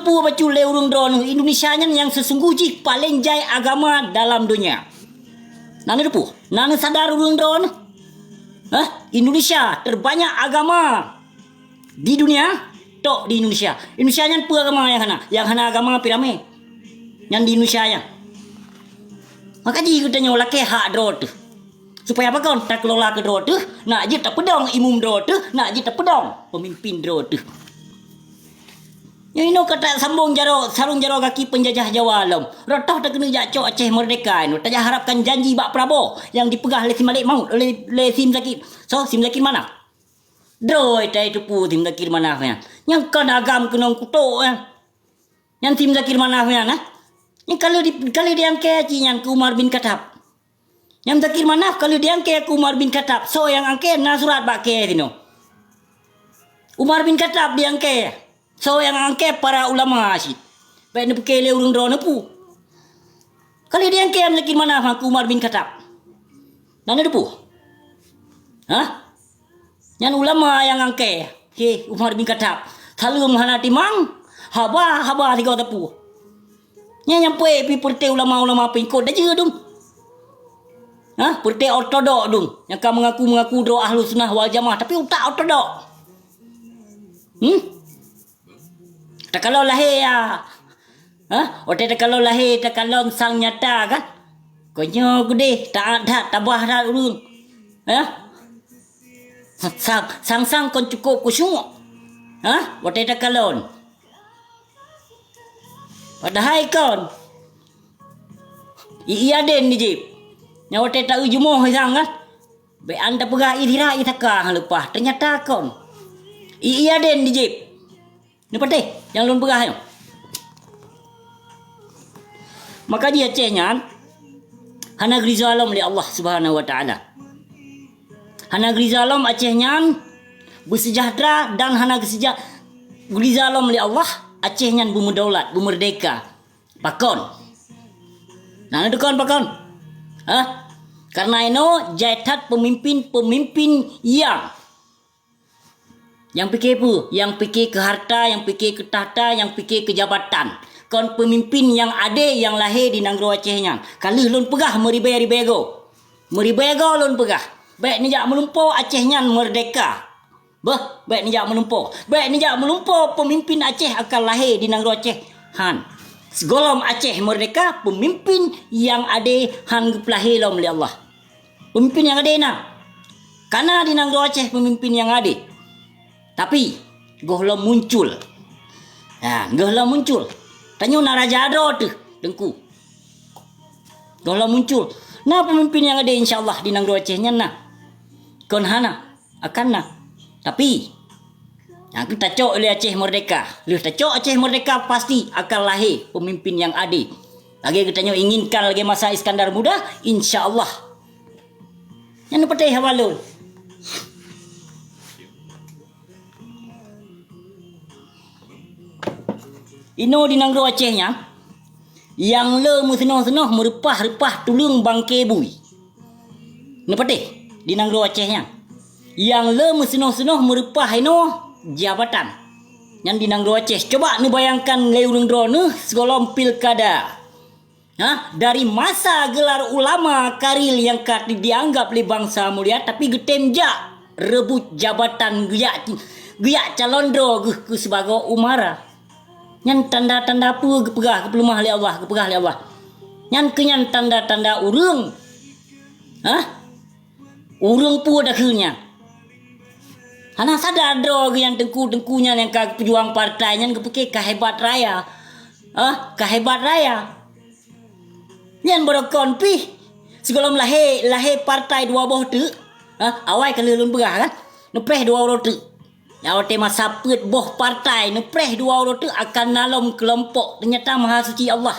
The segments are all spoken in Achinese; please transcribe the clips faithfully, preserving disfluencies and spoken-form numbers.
Peue bacut lé ureuëng droeneuh, Indonesia nyan nyang seusunggoh jih paleng jai agama dalam donya. Na neuteupeue? Na neusadar ureuëng droeneuh? Hah? Indonesia terbanyak agama di dunia, tok di Indonesia. Indonesia nyan peue agama nyang hana? Nyang hana agama pi ramé. Nyan di Indonesia nyan. Maka jih geutanyoe lakée hak droe teuh. Supaya apa kon? Takelola keu droe teuh, nak jeuet tapeudong imum droe teuh, nak jeuet tapeudong pemimpin droe teuh. Nyoe inoe ka tasambong jaroe, sarong jaroe gaki penjajah Jawa lom. Rotoh takeuneuk jak cok Aceh merdeka inoe. Tajak harapkan janji bak Prabowo nyang dipeugah lé si Malik Mahmud, lé, lé si Muzakir. So, si Muzakir Manaf. Droe tai teupeu si Muzakir Manaf nyan. Nyang kon agam keunong kutok nyan. Nyan si Muzakir Manaf nyan, eh. Nyang ka lheueh di, ka lheueh diangkée cit nyan keu Umar bin Khattab. Nyan Muzakir Manaf ka lheueh diangkée keu Umar bin Khattab. Soe nyang angkée na surat bak kée sinoe. Umar bin Khattab diangkée. Soe nyang angkée para ulama cit. Bék neupiké lé ureuëng droeneuh peue. Ka lheueh diangkée Muzakir Manaf keu Umar bin Khattab. Na neuteupeue? Hah? Nyan ulama nyang angkée, he Umar bin Khattab. Saleuem hana timang, haba, haba sigoe teupeu. Nyan nyang peuék pih peureuté ulama-ulama peungikot dajeu dum. Hah? Peureuté ortodok dum. Nyang ka meungaku-meungaku droe Ahlussunnah wal Jamaah, tapi utak ortodok. Hmm? Takalon lahé ya. Hah? Watée takalon lahé, takalon sang nyata kan? Konyoe geudeh, taat that, tabah that ureuëng. Hah? Sang, sang-sang kon cukôp khusyuk. Hah? Watée takalon. Padahai kon. I, i aden dijieb. Nyang watée taeu jumoh sang kan? Bék an tapeugah i sira i saka leupah. Teunyata kon. I, i aden dijieb. Neupatéh nyang lôn peugah nyoe. Maka di Aceh nyan hana geuriza lom lé Allah Subhanahu wa Taala. Hana geuriza lom Aceh nyan beuseujahteura dan hana geuseuja-, geuriza lom lé Allah Aceh nyan beumeudaulat, beumeurdeka. Pakon? Na neudukon pakon? Hah? Karena inoe jai that peumimpin-peumimpin nyang Nyang pike peue? Nyang pike keu harta, nyang pike keu takhta, nyang pike keu jabatan. Kon peumimpin nyang ade nyang lahé di nanggroe Aceh nyan. Ka lheueh lôn peugah meuribèe-ribèe goe. Meuribèe goe lôn peugah. Bèk neujak meulumpoe Aceh nyan meurdeka. Beuh, bèk neujak meulumpoe. Bèk neujak meulumpoe peumimpin Aceh akan lahé di nanggroe Aceh. Han. Sigohlom Aceh meurdeka, peumimpin nyang ade han geupeulahé lom lé Allah. Peumimpin nyang ade na. Ka na di nanggroe Aceh peumimpin nyang ade. Tapi, gohlom muncul. Ha, gohlom muncul. Tanyoe na raja droe teuh, Teungku. Gohlom muncul. Na peumimpin nyang ade, insya Allah, di nanggroe Aceh nyan na. Kon hana, akan na. Tapi, nyang tacok lé Aceh meurdeka. Lheueh tacok Aceh meurdeka, pasti akan lahé peumimpin nyang ade. Lagèe geutanyoe inginkan lagèe masa Iskandar Muda, insya Allah. Nyan neupatéh haba lôn. Inoe di nanggroe Aceh nyan, nyang le meuseunoh-seunoh meureupah-reupah tuleueng bangke bui. Neupatéh di nanggroe Aceh nyan, nyang le meuseunoh-seunoh meureupah inoe jabatan. Nyan di nanggroe Aceh. Coba neubayangkan lé ureueng droeneuh sigohlom pilkada. Ha, dari masa gelar ulama karil nyang ka dianggap lé bansa mulia, tapi geutem jak reubot jabatan, geujak, geujak calon droe geuh keu sibagoe umara. Nyan tanda-tanda peue geupeugah, geupeuleumah lé Allah, geupeugah lé Allah. Nyan keuh nyan tanda-tanda ureueng, ha? Ureueng peue takheun nyan? Hana sadar droe geuh nyan teungku-teungku nyan nyang ka geupeujuang partai nyan geupike ka hebat raya. Ah, ka hebat raya. Nyan beurokon pih. Sigohlom lahé, lahé partai dua boh teuk. Ah, awai ka lheueh lôn peugah kan? Neupreh dua uroe teuk. Nyang watèe masa peuet boh partai neupreh dua uroe teuk akan na lom keulompok. Teunyata Maha Suci Allah.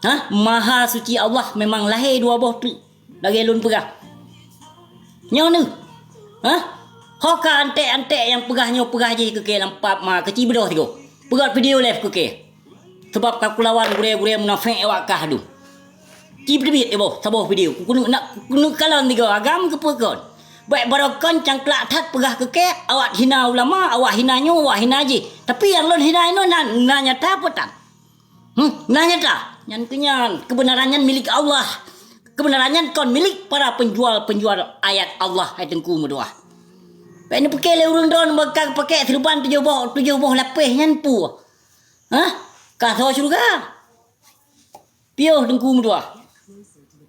Hah? Maha Suci Allah memang lahé dua boh teuk. Lagèe lôn peugah. Nyoe neuh. Hah? Ho ka antek-antek nyang peugah nyoe peugah jih keu kèe lam pap ma keuci beudoh sigoe. Peugöt video live keu kèe. Sabab ka kulawan gurèe-gurèe munafék awak kah dum. Ci peuteubiet iboh saboh video. Kukeuneuk nak kukeuneuk kalon tiga agam keupeue kon. Bék barokon cangklak that peugah keu kèe, awak hina ulama, awak hina nyoe, awak hina jih. Tapi nyang lôn hina inoe na, na nyata peue tan? Hmm, na nyata. Nyan keuh nyan, keubeunaran nyan milék Allah. Keubeunaran nyan kon milék para peunjual-peunjual ayat Allah, hai Teungku meutuah. Bék neupiké lé ureuëng droeneuh ka pakék seureuban tujoh boh, tujoh boh lapéh nyan peue? Hah? Ka soe syeuruga? Piôh Teungku meutuah.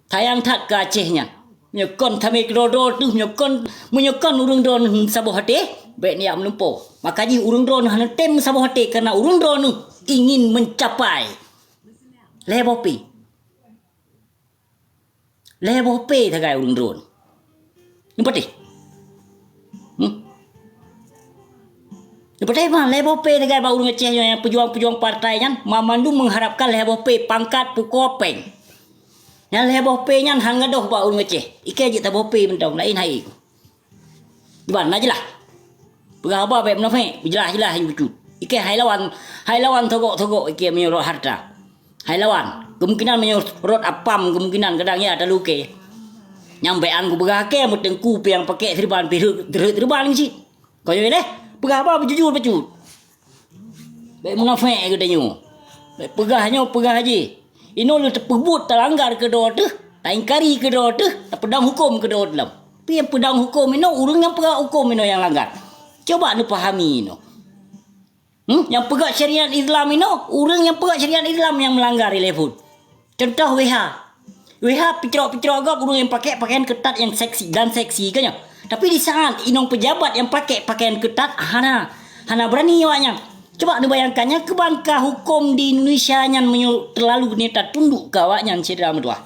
Sayang that keu Aceh nyan. Meunyoe kon tamé keudroe-droe teuh, meunyoe kon, meunyoe kon ureuëng droeneuh saboh até, bék neujak meulumpoe. Maka jih ureuëng droeneuh hana tem saboh até, kareuna ureuëng droeneuh ingin mencapai. Lhée boh pé. Lhée boh pé sagai ureuëng droeneuh. Neupatéh? Hmm? Neupatéh, bah, lhée boh pé sagai bak ureuëng Aceh nyoe nyang peujuang-peujuang partai nyan, banmandum mengharapkan lhée boh pé pangkat, pukoe, péng. Nyan lhée boh pé nyan han gadôh bak ureuëng Aceh. Ikée jeuet saboh pé mantong, laén hai. Diban, na jeulaih. Peugah haba bék munafék, beujeulaih-jeulaih bacut. Ikée hai lawan, hai lawan sogok-sogok ikée meunyoe rot hareuta. Hai lawan, kemungkinan meunyoe rot apam, kemungkinan kadang ya talukée. Nyang bék an kupeugah kée meuteungku pih nyang pakék seureuban pih rhot, rhot seureuban cit. Kon nyoe lé, peugah haba beujujur bacut. Bék munafék geutanyoe. Bék peugah nyoe, peugah jih. Inoe lheueh tapeubuet talanggar keudroe teuh, taingkari keudroe teuh, tapeudong huköm keudroe teuh lom. Pih peudong huköm inoe ureuëng nyang peugah huköm inoe nyang langgar. Coba neupahami inoe. Hmm? Nyang peugah syariat Islam inoe, ureuëng nyang peugah syariat Islam nyang meulanggar ilée phon. Contoh W H. W H picrok-picrok gob ureuëng nyang pakék pakaian keutat nyang seksi dan seksi kan nyoe. Tapi di saat inong pejabat nyang pakék pakaian keutat hana, hana beurani awaknyan. Coba neubayangkan nyang keuban ka huköm di Indonesia nyan meunyoe teulalu ni tatunduk keu awaknyan syedara meutuah.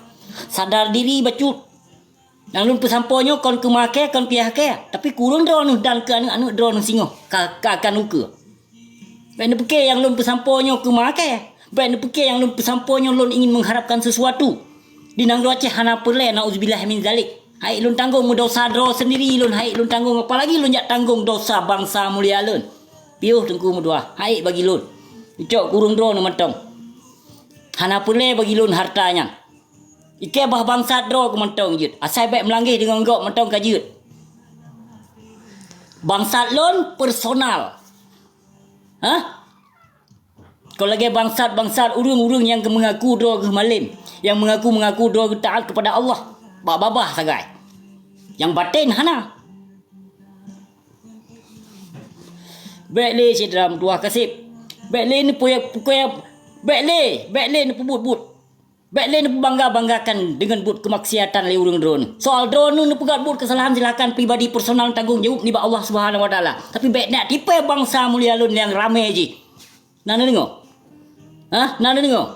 Sadar diri bacut. Nyang lôn peusampoe nyoe kon keu makée, kon piah kée, tapi keu ureuëng droeneuh dan keu aneuëk-aneuëk droeneuh singoh ka, ka akan ukeue. Bék neupiké nyang lôn peusampoe nyoe keu makée. Bék neupiké nyang lôn peusampoe nyoe lôn ingin mengharapkan sesuatu. Di nanggroe Aceh hana peureulée, nauzubillah min zalik. Hai lôn tanggong meudosa droe sendiri lôn, hai lôn tanggong, apalagi lôn jak tanggong dosa bansa mulia lôn. Piôh Teungku meutuah, hai bagi lôn. Ucok keu ureuëng droeneuh mantong. Hana peureulée bagi lôn hareuta nyan. Ikée bah bangsat droe keuh mantong jeuet. Asai bék meulanggeh deungon gob mantong ka jeuet. Bangsat lôn personal. Hah? Kon lagée bangsat-bangsat ureuëng-ureuëng nyang geumeungaku droe geuh malem, nyang meungaku-meungaku droe geuh taát keupada Allah, bak babah sagai. Nyang baten hana. Bék lé syedara meutuah kaseb. Bék lé neupeu-, peukoe-, bék lé, bék lé neupeubuet-buet. Bék lé neupeubangga-banggakan deungon buet keumaksiatan lé ureuëng droeneuh. Soal droeneuh neupeugét buet keusalahan, silahkan pribadi personal tanggong jaweueb nibak Allah Subhanahu Wa Taala. Tapi bék neutipée bansa mulia lôn nyang ramé jih. Na neudeungoe? Hah? Na neudeungoe?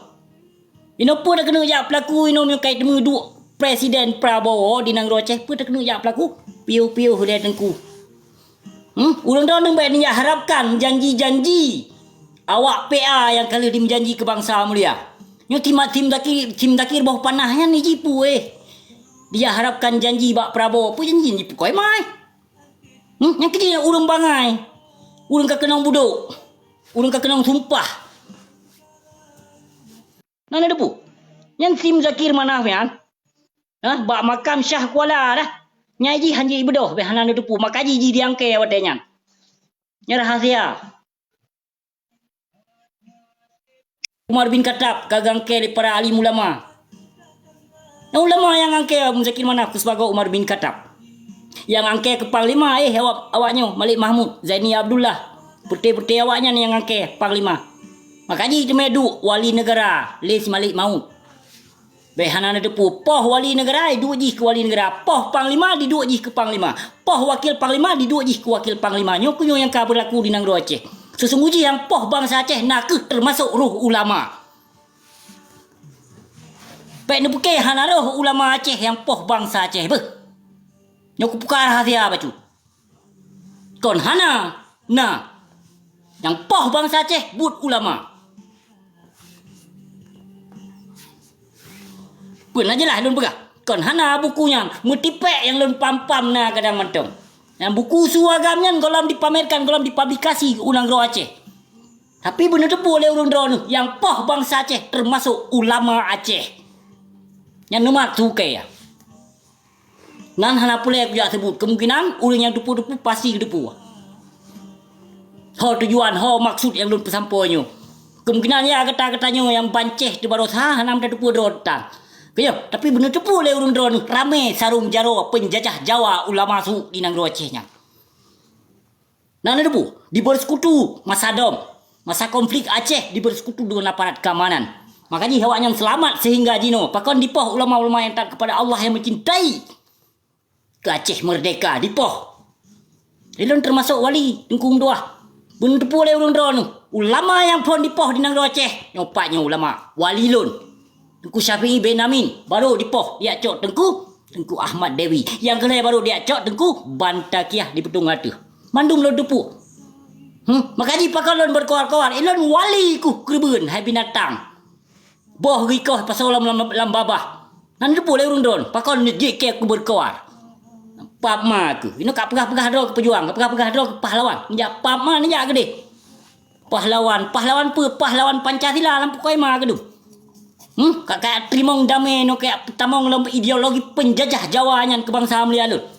Inoe peue takeuneuk jak peulaku inoe meunyoe ka teumeuduek Presiden Prabowo di nanggroe Aceh? Peue takeuneuk jak peulaku? Piôh-piôh lé Teungku. Hmm? Ureuëng droeneuh bék neujak harapkan janji-janji awak P A nyang ka lheueh dimeujanji keu bansa mulia. Nyoe tim, tim Zakir, tim Zakir boh panah nyan jipeue? Dijak harapkan janji bak Prabowo, peue janji jipeue koi mai? Hmm? Nyang keujih ureuëng bangai. Ureuëng ka keunong budok. Ureuëng ka keunong sumpah. Na neuteupeue? Nyan tim Zakir Manaf nyan. Hah? Bak makam Syah Kuala dah. Nyai jih hanjeuet beudôh, bék hana neuteupeue. Maka jih, jih diangkée watée nyan. Nyan rahasia. Umar bin Khattab ka geuangkée lé para alim ulama. Nyang ulama nyang angkée Muzakir Manaf keu sibagoe Umar bin Khattab. Nyang angkée keu panglima, eh, awak, awak nyoe, Malik Mahmud, Zaini Abdullah. Peuté-peuté awak nyan nyang angkée panglima. Maka jih teumé duek wali neugara, lé si Malik Maut. Bék hana neuteupeue, poh wali neugara, duek jih keu wali neugara. Poh panglima, diduek jih keu panglima. Poh wakil panglima, diduek jih keu wakil panglima. Nyoe keuh nyoe nyang ka beulaku di nanggroe Aceh. Seusunggoh jih nyang poh bansa Aceh nakeuh teumasok roh ulama. Bék neupiké hana roh ulama Aceh nyang poh bansa Aceh beuh. Nyoe kupuka rahasia bacut. Kon hana, na. Nyang poh bansa Aceh buet ulama. Peue na jeulaih lôn peugah. Kon hana buku nyan, meutipék nyang lôn pam-pam na kadang mantong. Nyang buku su agam nyan gohlom dipamerkan, gohlom dipublikasi u nanggroe Aceh. Tapi beuneuteupeue lé ureuëng droeneuh nyang poh bansa Aceh, teumasok ulama Aceh. Nyan neumat su kée. Nan hana peureulée kujak seubut. Kemungkinan ureuëng nyang teupeu-teupeu pasti teupeu ho tujuan, ho maksud nyang lôn peusampoe nyoe. Kemungkinan ya gata-gata nyoe nyang bancéh teubarosa hana meutateupeue droe tan. Keu nyoe, tapi beuneuteupeu lé ureuëng droeneuh ramé sarong jaroe peunjajah Jawa ulama su di nanggroe Aceh nyan. Na neuteupeue, dibersekutu masa dom, masa konflik Aceh dibersekutu dengan aparat keamanan. Maka jih awaknyan selamat sehingga jinoe. Pakon dipoh ulama-ulama yang taat kepada Allah yang mencintai ke Aceh merdeka dipoh. Ilôn termasuk wali Teungku Meutuah. Beuneuteupeu lé ureuëng droeneuh, ulama nyang phon dipoh di nanggroe Aceh nyoe pat nyoe ulama wali lôn. Teungku Syafi'i bin Amin baru dipoh diak cok Teungku, Teungku Ahmad Dewi. Nyang keulhée baru diak cok Teungku Bantakiah di Peutong Ateueh. Mandum lôn teupeu. Hmm, maka jih pakon lôn berkoar-koar, ilôn wali kuh keureubeuen hai binatang. Boh gikoh pasoe lam, lam, lam babah. Nan teupeu lé ureuëng droen, pakon jih keu berkoar. Pap ma keuh. Inoe ka peugah-peugah droe keu peujuang, ka peugah-peugah droe keu pahlawan. Neujak pap ma neujak keudeh. Pahlawan, pahlawan peue? Pahlawan Pancasila lam pukoi ma keudeh. Hmm, ka, ka teurimong damé nyoe ka tamong lom ideologi penjajah Jawa nyan keu bansa mulia lôn.